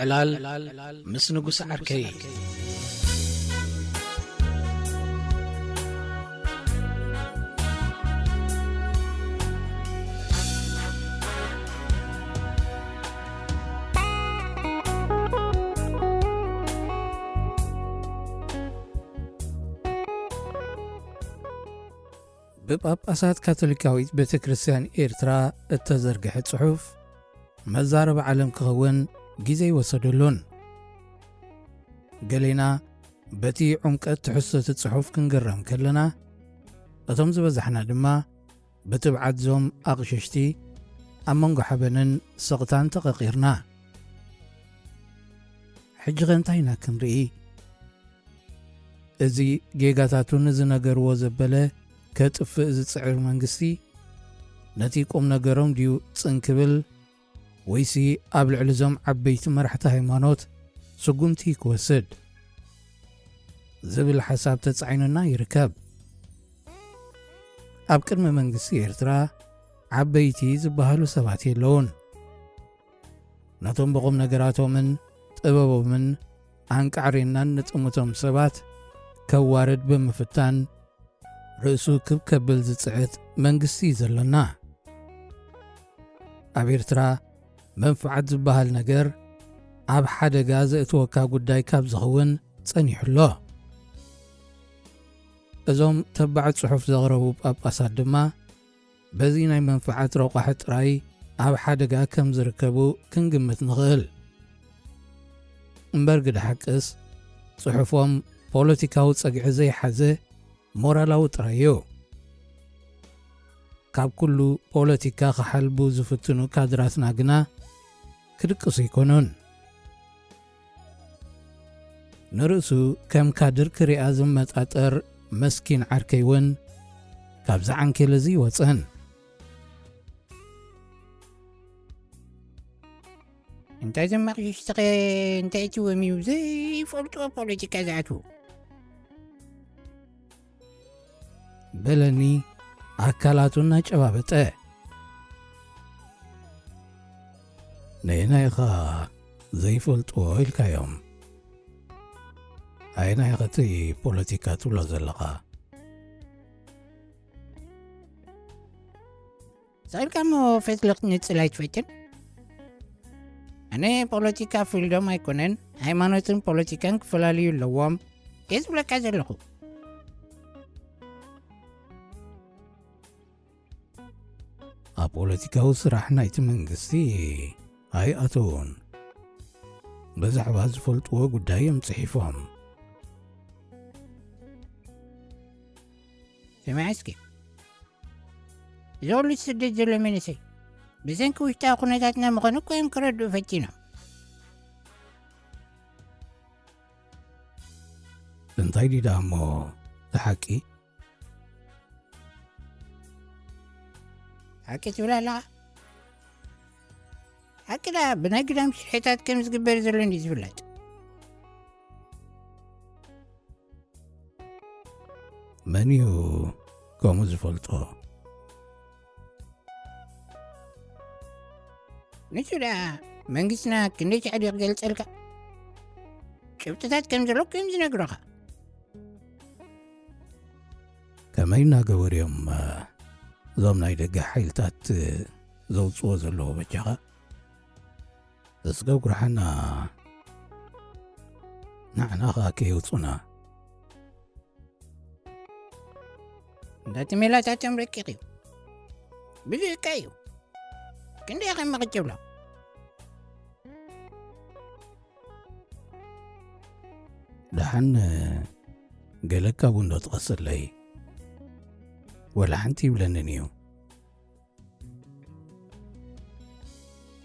ዕላል ምስ ንጉስ ዓርከይ። ብጳጳሳት ካቶሊካዊት ቤተ ክርስቲያን ኤርትራ እተዘርግሐ ጽሑፍ መዛረቢ ዓለም ክኸውን ግዜ ኣይወሰደሉን። ገሌና በቲ ዑምቀት ትሕዝቶ እቲ ጽሑፍ ክንግረም ከለና፣ እቶም ዝበዛሕና ድማ ብትብዓትዞም ኣቕሽሽቲ ኣብ መንጎ ሓበንን ስቕታን ተቐቒርና። ሕጂ ኸ እንታይ ኢና ክንርኢ? እዚ ጌጋታቱ ንዝነገርዎ ዘበለ ከጥፍእ ዝጽዕር መንግስቲ፣ ነቲ ቁም ነገሮም ድዩ ጽን ክብል፣ ወይሲ ኣብ ልዕሊ እዞም ዓበይቲ መራሕቲ ሃይማኖት ስጉምቲ ክወስድ ዝብል ሓሳብ ተጻዒኑና ይርከብ። ኣብ ቅድሚ መንግስቲ ኤርትራ ዓበይቲ ዝበሃሉ ሰባት የለውን። ነቶም ብቑም ነገራቶምን ጥበቦምን ኣንቃዕሬናን ንጥምቶም ሰባት ከዋርድ ብምፍታን ርእሱ ክብ ከብል ዝጽዕት መንግስቲ እዩ ዘሎና። ኣብ ኤርትራ መንፍዓት ዝበሃል ነገር ኣብ ሓደጋ ዘእትወካ ጉዳይ ካብ ዝኸውን ጸኒሑ ኣሎ። እዞም ተባዕ ጽሑፍ ዘቕረቡ ጳጳሳት ድማ በዚ ናይ መንፍዓት ረቋሒ ጥራይ ኣብ ሓደጋ ከም ዝርከቡ ክንግምት ንኽእል። እምበር ግደ ሓቅስ ጽሑፎም ፖለቲካዊ ጸግዒ ዘይሓዘ ሞራላዊ ጥራይ እዩ። ካብ ኩሉ ፖለቲካ ክሓልቡ ዝፍትኑ ካድራትና ግና ክድቅሱ ኣይኮኑን። ንርእሱ ከም ካድር ክሪኣ ዝመጣጠር መስኪን ዓርከይ እውን ካብዚ ዓንኬል እዚ ይወጸን። እንታይ ዘማቕሽሽትኸ እንታይ እትዎም እዩ ዘይፈልጥዎ ፖለቲካ ዝኣትዉ? በለኒ ኣካላቱ እናጨባበጠ። ነየናይ ኢኻ ዘይፈልጥዎ ኢልካዮም? ኣየናይ ኢኸ እቲ ፖለቲካ ትብሎ ዘለኻ? ስቕ ኢልካ እሞ ፈትሊ ክትንጽል ኣይትፈትን? ኣነ ፖለቲካ ፊልዶም ኣይኮነን፣ ሃይማኖትን ፖለቲካን ክፈላለዩ ኣለዎም እየ ዝብለካ ዘለኹ። ኣብ ፖለቲካዊ ስራሕ ናይቲ መንግስቲ ኣይኣተዉን። ብዛዕባ ዝፈልጥዎ ጉዳይ እዮም ጽሒፎም። ስማዕ እስኪ፣ እዚ ኩሉ ዝስደድ ዘሎ መንእሰይ ብሰንኪ ውሽጣዊ ኩነታትና ምዃኑ እኮ እዮም ክረድኡ ፈቲኖም። እንታይ ድዩ ደኣ እሞ እቲ ሓቂ? ሓቂ ትብል ኣለኻ? ሓቂ ደኣ ብናይ ግዳም ሽርሕታት ከም ዝግበር ዘሎ እንድዩ ዝፍለጥ። መን እዩ ከምኡ ዝፈልጦ? ንሱ ደኣ መንግስትና ክንደይ ቻዕዲ ክገልጸልካ? ጭብጥታት ከም ዘሎ እኮ እዮም ዝነግሩኻ። ከመይ እናገበሩ እዮም እዞም ናይ ደገ ሓይልታት ዘውፅዎ ዘለዉ በጃኻ? እስከ ጉርሓና ንዓና ኸኣ ከየውፁና። እንዳቲ ሜላታቶም ረቂቕ እዩ። ብዙሕ እካ እዩ። ክንደይ ከም መቕጭብሎ። ደሓን ገለ ካብኡ እንዶ ትቐስለይ። ወላ ሓንቲ ይብለንን እዩ።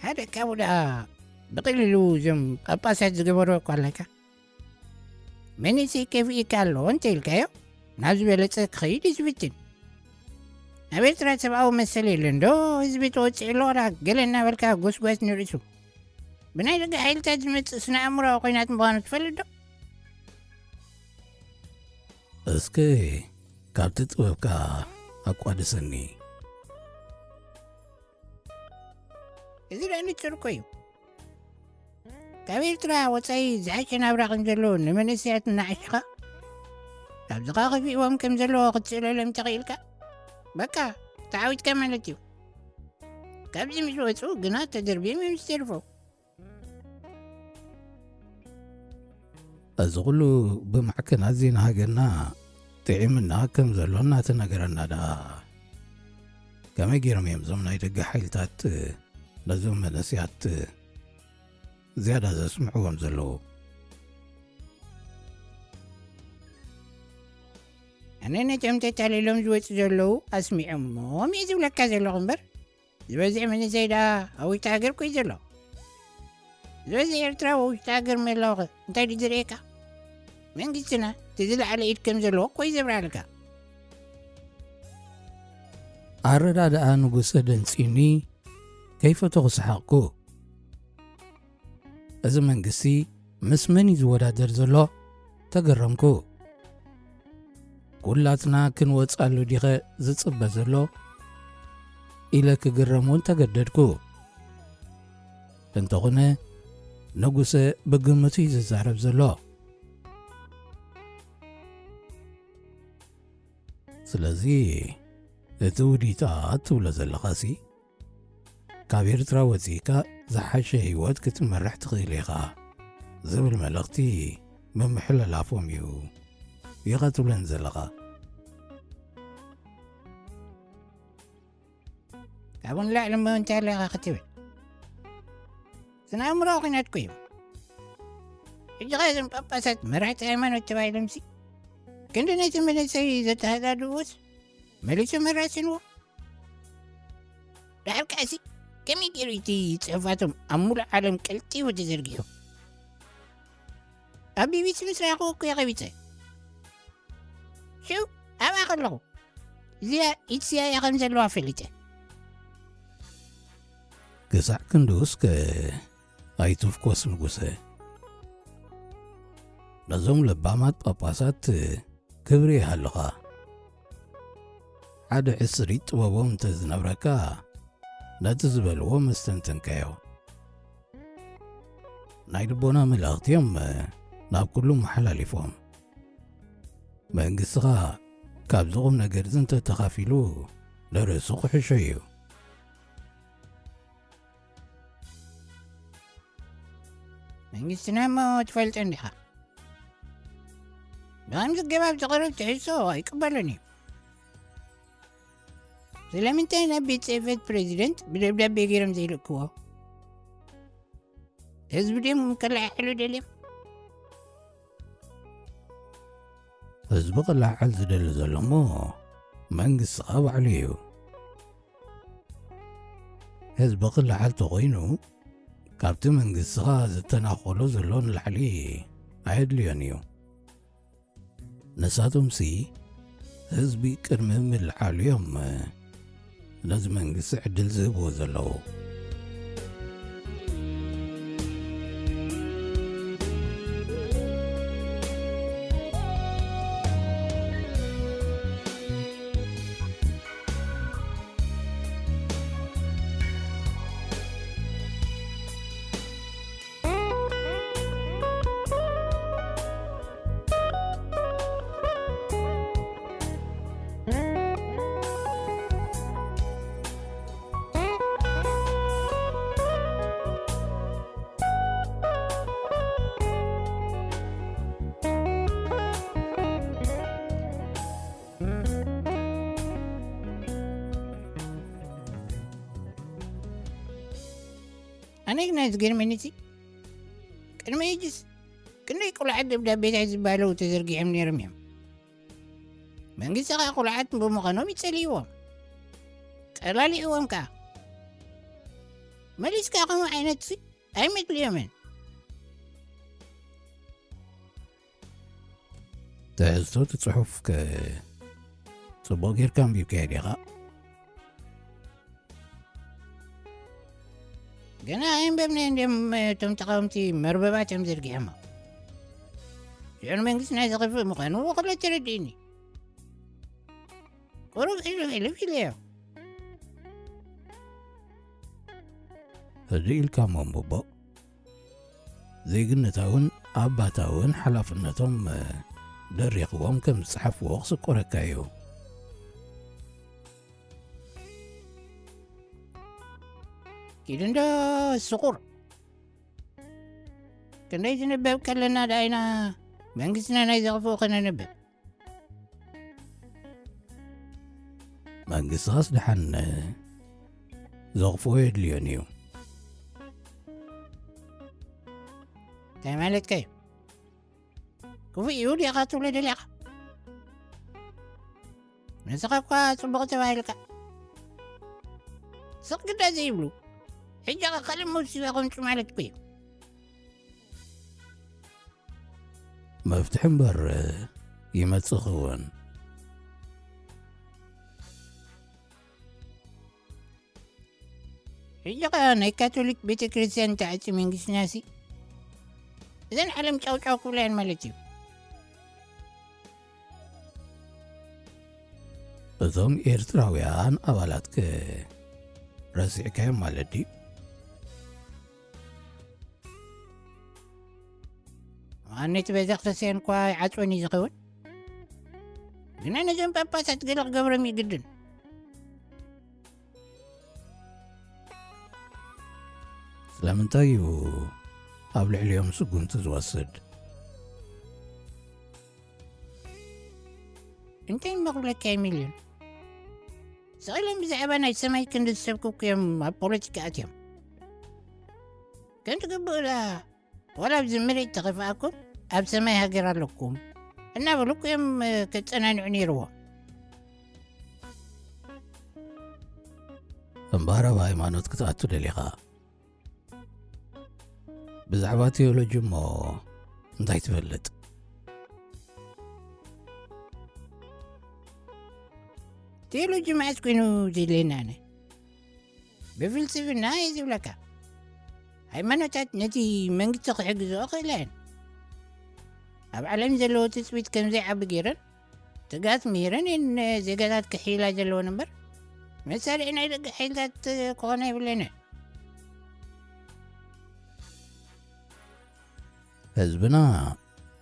ሓደ ካብኡ ደኣ ብቐሊሉ እዞም ጳጳሳት ዝገበሮ እኮ ኣለካ። መንእሰይ ከፊእካ ኣሎ እንተ ኢልካዮ፣ ናብ ዝበለጸ ክኸይድ እዩ ዝፍትን። ኣብ ኤርትራ ሰብኣዊ መሰል የለን ዶ? ህዝቢ ተወጺዑ ኣሎ፣ ዋላ ገለ እናበልካ ጎስጓስ ንርእሱ። ብናይ ደገ ሓይልታት ዝመጽእ ስነ ኣእምሮኣዊ ኲናት ምዃኑ ትፈልጥ ዶ? እስከ ካብቲ ጥበብካ ኣቋድሰኒ። እዚ ደኣ ንጹር እኮ እዩ። ካብ ኤርትራ ወጻኢ ዝሓሸ ናብራ ከም ዘሎ ንመንእሰያት እናዓሸኻ፣ ካብዚ ኸዓ ከፊእዎም ከም ዘለዎ ክትስእለሎም ተኽኢልካ፣ በቃ ተዓዊትካ ማለት እዩ። ካብዚ ምስ ወጹ ግና ተደርብዮም እዮም ዝተርፉ። እዚ ኩሉ ብማዕከናት ዜና ሃገርና ጥዒምና ከም ዘሎ እናተነገረና ደኣ፣ ከመይ ገይሮም እዮም እዞም ናይ ደገ ሓይልታት ነዞም መንእሰያት ዝያዳ ዘስምዕዎም ዘለዉ? ኣነ ነቶም ተታሊሎም ዝወጹ ዘለዉ ኣስሚዖሞም እየ ዝብለካ ዘለኹ እምበር፣ ዝበዝሕ መንእሰይ ደኣ ኣብ ውሽጢ ሃገር እኮ እዩ ዘሎ። ዝበዝሕ ኤርትራዊ ኣብ ውሽጢ ሃገር ምህላውኸ እንታይ ድዩ ዝርእየካ? መንግስትና እቲ ዝለዓለ ኢድ ከም ዘለዎ እኮ እዩ ዘብርሃልካ። ኣረዳድኣ ንጉሰ ደንጺኒ፣ ከይፈተኹ ሰሓቕኩ። እዚ መንግስቲ ምስ መን እዩ ዝወዳደር ዘሎ? ተገረምኩ። ኩላትና ክንወጻሉ ዲኸ ዝጽበ ዘሎ? ኢለ ክግረም እውን ተገደድኩ። እንተኾነ ንጉሰ ብግምቱ እዩ ዝዛረብ ዘሎ። ስለዚ እቲ ውዲታ ትብሎ ዘለኻሲ፣ ካብ ኤርትራ ወጺእካ ዝሓሸ ህይወት ክትመርሕ ትኽእል ኢኻ ዝብል መልእኽቲ ምምሕልላፎም እዩ ኢኻ ትብለኒ ዘለኻ። ካብኡ ንላዕሊ እሞ እንታይ ኣለኻ ክትብል? ስነ ኣእምሮ ኲናት እኮ እዩ። ሕጂ ኸ እዞም ጳጳሳት መራሕቲ ሃይማኖት ተባሂሎምሲ ክንዲ ነቲ መንእሰይ ዘተሃዳድእዎስ መሊሶም ኣራሲንዎ። ደሓር ከኣሲ ከመይ ገይሩ እቲ ጽሑፋቶም ኣብ ሙሉእ ዓለም ቀልጢፉ ተዘርጊሑ? ኣብ ቢቢሲ ምስ ረኣኽዎ እኮ እየ ቀቢጸ። ሽው ኣብኣ ከለኹ እዚኣ ኢትስያ እያ ከም ዘለዋ ፈሊጠ። ክሳዕ ክንድኡስ ከ ኣይትፍኮስ ንጉሰ። ነዞም ለባማት ጳጳሳት ክብሪ ይሃልኻ። ሓደ ዕስሪት ጥበቦም እንተ ዝነብረካ፣ ነቲ ዝበልዎ መስተንተንካዮ። ናይ ልቦና መልእኽቲ እዮም ናብ ኩሉ መሓላሊፎም። መንግስትኻ ካብዚ ቁም ነገርዚ እንተ ተኻፊሉ፣ ንርእሱ ክሕሾ እዩ። መንግስትና እሞ ትፈልጦ እንዲኻ። ብኸምዚ ገባብ ዝቐርብ ትሕዝቶ ኣይቅበሎን እዩ። ስለምንታይ ናብ ቤት ጽሕፈት ፕሬዚደንት ብደብዳቤ ገይሮም ዘይልእክዎ? ህዝቢ ድዮም ከለዓዕሉ ደልዮም? ህዝቢ ክለዓዓል ዝደሊ ዘሎ እሞ መንግስትኻ ባዕሉ እዩ። ህዝቢ ክለዓል ተኾይኑ፣ ካብቲ መንግስትኻ ዝተናኸሎ ዘሎ ንላዕሊ ኣየድልዮን እዩ። ንሳቶምሲ ህዝቢ ቅድሚ ምልዓሉ እዮም ነዚ መንግስቲ ዕድል ዝህብዎ ዘለዉ። ኣነ ግና ዝገርመኒ እቲ ቅድሚ ሕጅስ ክንደይ ቅሉዓት ደብዳቤታት ዝበሃለዉ ተዘርጊሖም ነይሮም እዮም። መንግስቲ ኸዓ ቅሉዓት ብምዃኖም ይጸልይዎም፣ ጠላሊዕዎም ከኣ። መሊስካ ከምኡ ዓይነት ኣይመድልዮምን። ትሕዝቶ እቲ ጽሑፍ ከ ጽቡቕ ጌርካ ኣንቢብካዮ ዲኻ? ገና ኣየንበብናዮ እንድዮም እቶም ተቓወምቲ መርበባት እዮም ዘርጊሖሞ። ሽዑ ንመንግስትና ዘኽፍእ ምዃኑ ወክሎ ተረዲእኒ። ቁሩብ ሕልፍ ሕልፍ ኢለዮ። ህድእ ኢልካ እሞ ኣንብቦ። ዜግነታውን ኣባታውን ሓላፍነቶም ደሪኽዎም ከም ዝጸሓፍዎ ክስቆረካ እዩ። ኪድ እንዶ ስቑር። ክንደይ ዝንበብ ከለና ደኣ ኢና መንግስትና ናይ ዘኽፍኡ ከነንብብ። መንግስቲ ኸስ ደሓን ዘኽፍኦ የድልዮን እዩ። እንታይ ማለትካ እዩ? ክፉእ እዩ ዲኻ ትብሎ ደሊኻ? ንስኻ እኳ ጽቡቕ ተባሂልካ። ስቕ ግዳ ዘይብሉ። ሕጂ ኸ ካልእ መውሲባ ከምጹ ማለት እኮ እዩ። መፍትሒ እምበር ይመጽእ ክውን። ሕጂ ኸኣ ናይ ካቶሊክ ቤተ ክርስቲያን ተዓጽዩ መንግስትና ሲ እዘን ዓለም ጫው ጫው ክብላ እየን ማለት እዩ። እዞም ኤርትራውያን ኣባላትከ ረሲዕካዮም ማለት ድዩ? ኣነ እቲ ቤተ ክርስቲያን እኳ ይዓጽወኒ ዝኸውን። ግና ነዞም ጳጳሳት ገለ ክገብሮም እዩ ግድን። ስለምንታይ እዩ ኣብ ልዕሊኦም ስጉምቲ ዝወስድ? እንታይ እሞ ክብለካ እየ ሚልዮን? ስቕ ኢሎም ብዛዕባ ናይ ሰማይ ክንዲ ዝሰብኩ እኮ እዮም ኣብ ፖለቲካ ኣትዮም። ከም ትግብኡ ደኣ ዋላ ኣብዚ መሬት ተኸፍኣኩም ኣብ ሰማይ ሃገር ኣለኩም እናበሉ እኮ እዮም፣ እ፣ ከጸናንዑ ነይርዎም። እምበኣር ኣብ ሃይማኖት ክትኣቱ ደሊኻ? ብዛዕባ ቴዎሎጂ እሞ እንታይ ትፈልጥ? ቴዎሎጂ መዓስ ኮይኑ ዘድልየና ኣነ? ብፍልስፍና እየ ዝብለካ። ሃይማኖታት ነቲ መንግስቲ ክሕግዝኦ ክእላ እየን። ኣብ ዓለም ዘለዎ ትጽቢት ከም ዘይዓቢ ገይረን ትግሃት ምሂረን እየን ዜጋታት ክሕይላ ዘለወን እምበር፣ መሳርሒ ናይ ደገ ሓይልታት ክኾና የብለንን። ህዝብና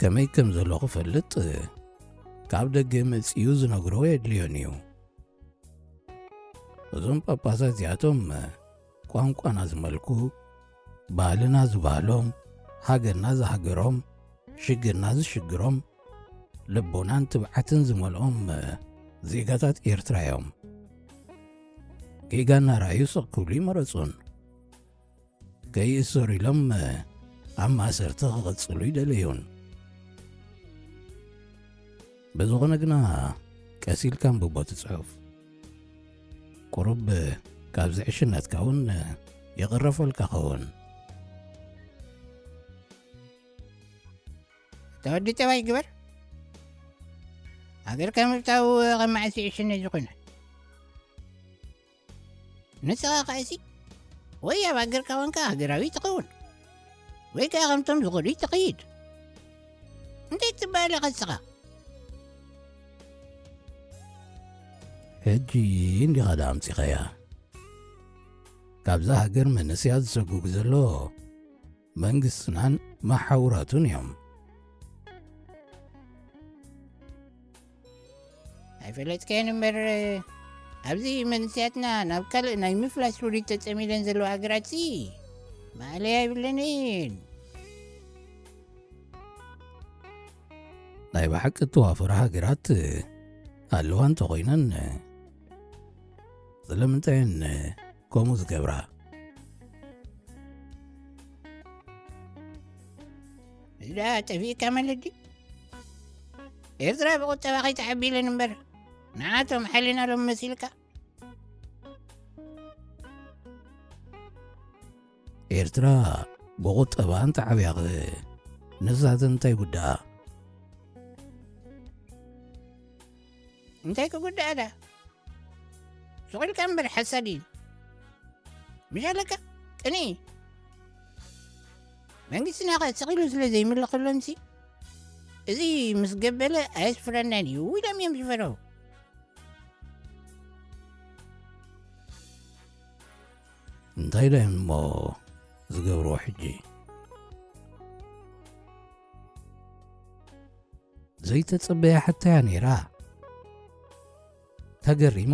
ከመይ ከም ዘሎ ክፈልጥ ካብ ደገ መጺኡ ዝነግሮ የድልዮን እዩ። እዞም ጳጳሳት እዚኣቶም ቋንቋና ዝመልኩ፣ ባህልና ዝበሃሎም፣ ሃገርና ዝሃገሮም፣ ሽግርና ዝሽግሮም፣ ልቦናን ትብዓትን ዝመልኦም ዜጋታት ኤርትራ እዮም። ጌጋ እናረኣዩ ስቕ ክብሉ ይመረጹን። ከይእሰሩ ኢሎም ኣብ ማእሰርቲ ክቕጽሉ ይደለዩን። ብዝኾነ ግና ቀስ ኢልካ ኣንብቦ እቲ ጽሑፍ። ቁሩብ ካብዚ ዕሽነትካ እውን ይቕረፈልካ ኸውን። እታ ወዲ ጠባይ ግበር። ሃገርካ ምፍታው ከም መዓስ እዩ ዕሽነት ዝኾነ? ንስኻ ከኣሲ ወይ ኣብ ሃገርካ ኮንካ ሃገራዊ ትኸውን፣ ወይ ከኣ ከምቶም ዝኸዱ ትኸይድ። እንታይ ትበሃል ኢኻ ንስኻ? ሕጂ እንዲኻ ደኣ ኣምጺኻያ። ካብዛ ሃገር መንእሰያት ዝሰጉግ ዘሎ መንግስትናን መሓውራቱን እዮም። ኣይፈለጥካዮን እምበር፣ ኣብዚ መንእሰያትና ናብ ካልእ ናይ ምፍላስ ውዲት ተጸሚደን ዘለዋ ሃገራትሲ ማእለያ የብለንን። ናይ ብሓቂ እተዋፈራ ሃገራት ኣለዋ እንተኾይነን፣ ስለምንታይ እየን ከምኡ ዝገብራ? እዚ ደኣ ጠፊእካ ማለት ድዩ? ኤርትራ ብቁጠባ ከይትዓቢ ኢለን እምበር፣ ንዓቶም ሓሊናሎም መሲልካ? ኤርትራ ብቁጠባ እንተዓብያ ኸ ንሳተን እንታይ ጉድኣ? እንታይ ክጉድኣ ደኣ? ስቕ ኢልካ እምበር ሓሳድ እዩ። ምሽ ኣለካ? ቅንኢ። መንግስትና ኸ ስቕ ኢሉ ስለ ዘይምልኸሎምሲ፣ እዚ ምስ ገበለ ኣየስፍረናን እዩ ኢሎም እዮም ዝፈርሁ። እንታይ ደኣ እዮም እሞ ዝገብርዎ ሕጂ? ዘይተጸበያ ሕቶ'ያ ነይራ። ተገሪሙ፣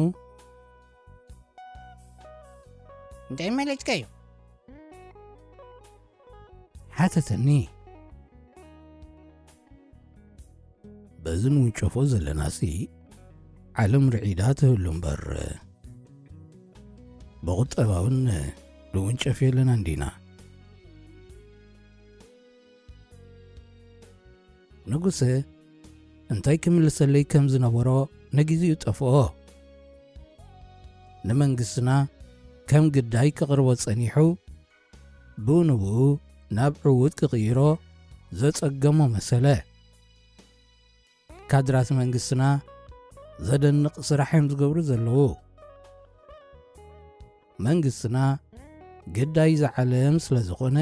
እንታይ ማለትካ እዩ? ሓተተኒ። በዚ ንውንጨፎ ዘለናሲ ዓለም ርዒዳ ትህሉ እምበር፣ ብቑጠባውን ንውንጨፍ የለናን ዲና? ንጉሰ እንታይ ክምልሰለይ ከም ዝነበሮ ነጊዜኡ ጠፍኦ። ንመንግስትና ከም ግዳይ ከቕርቦ ጸኒሑ፣ ብኡ ንብኡ ናብ ዕዉት ክቕይሮ ዘጸገሞ መሰለ። ካድራት መንግስትና ዘደንቕ ስራሕ እዮም ዝገብሩ ዘለዉ። መንግስትና ግዳይ ዝዓለም ስለ ዝኾነ፣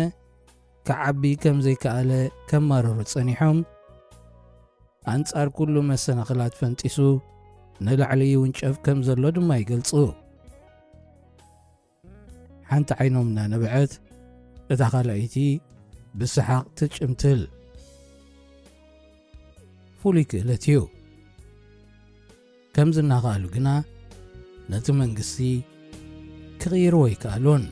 ክዓቢ ከም ዘይከኣለ ከማርሩ ጸኒሖም፣ ኣንጻር ኩሉ መሰናኽላት ፈንጢሱ ንላዕሊ ይውንጨፍ ከም ዘሎ ድማ ይገልጹ። ሓንቲ ዓይኖም እናነበዐት፣ እታ ካልኣይቲ ብሰሓቕ ትጭምትል። ፍሉይ ክእለት እዩ። ከምዚ እናኸኣሉ ግና ነቲ መንግስቲ ክቕይርዎ ኣይከኣሉን።